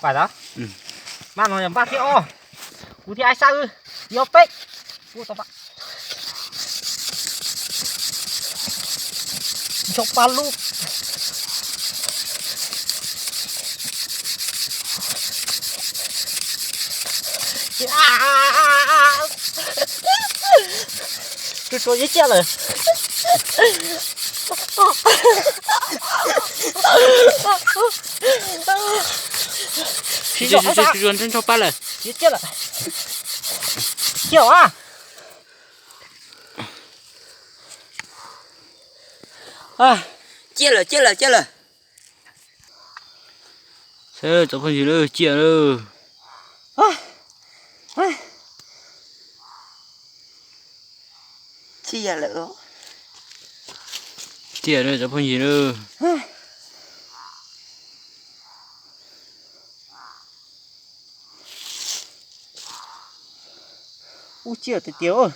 Pais tau. Npaj no yog npaj thib ob. Kuv thiab Aib Sab wb yog peb. Ncho paj lub. Tsuas tsuas yog ciaj lawm. Tsis zoo, tsis zoo, ncho paj lawm. Yog ciaj lawm. Ciaj os. Ciaj lawm, ciaj lawm, ciaj lawm. Saib cov phooj ywg, ciaj lawm. Ciaj lawm, ciaj lawm cov phooj ywg. Ub, ciaj tiag tiag.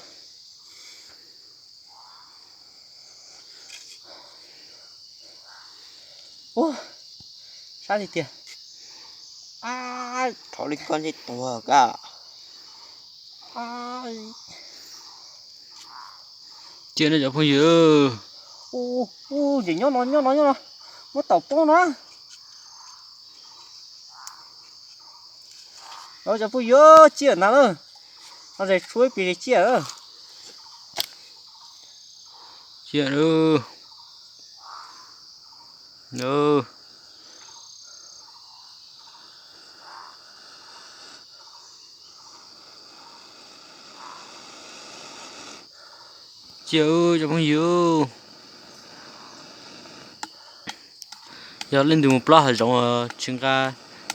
Ub, sab tiag tiag. Thov li koj ntsej tuag koj. Ciaj no cov phooj ywg. Ub, ub, nyob no, nyob no, nyob no. Muab tawm poob no. Cov phooj ywg, ciaj ntag lauj. No ces tshuab ib pliag ces ciaj lawm. Ciaj lawm. Ciaj cov phooj ywg. Yog leej twg mus plob hav zoov tsis nqa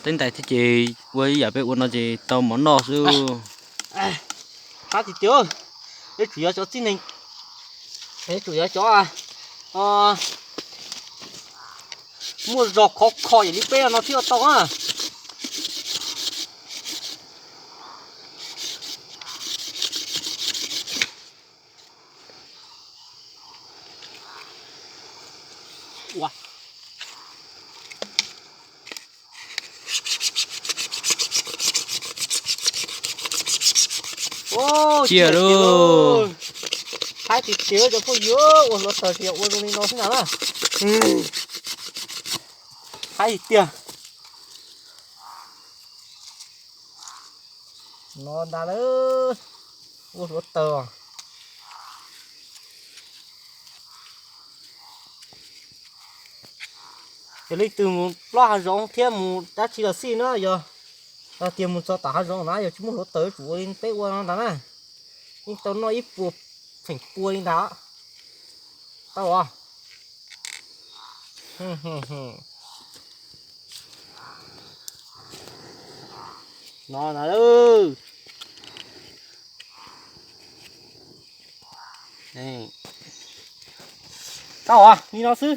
teeb ntais thiab ces ua ib yam peb ua no ces tau mov noj xwb. Qab tiag tiag, yuav tsum yog cov txij neeg, yuav tsum yog cov muaj zog khov kho yam li peb no thiaj tau na. Ciaj lauj. Haib tiag tiag cov phooj ywg, ua hluav taws tsis yog ua zoo li no xwb ntag na. Haib tiag tiag. No ntag lauj, ua hluav taws. Yog leej twg mus plob hav zoov thiab mus dab tsi los xij na, yog tias mus txog tom hav zoov na yog tsis muaj hluav taws yuav tsum ua li peb ua no ntag na. Yeej tau noj ib puas feem pua li ntag. Tau os. No na. Tau os, li no xwb.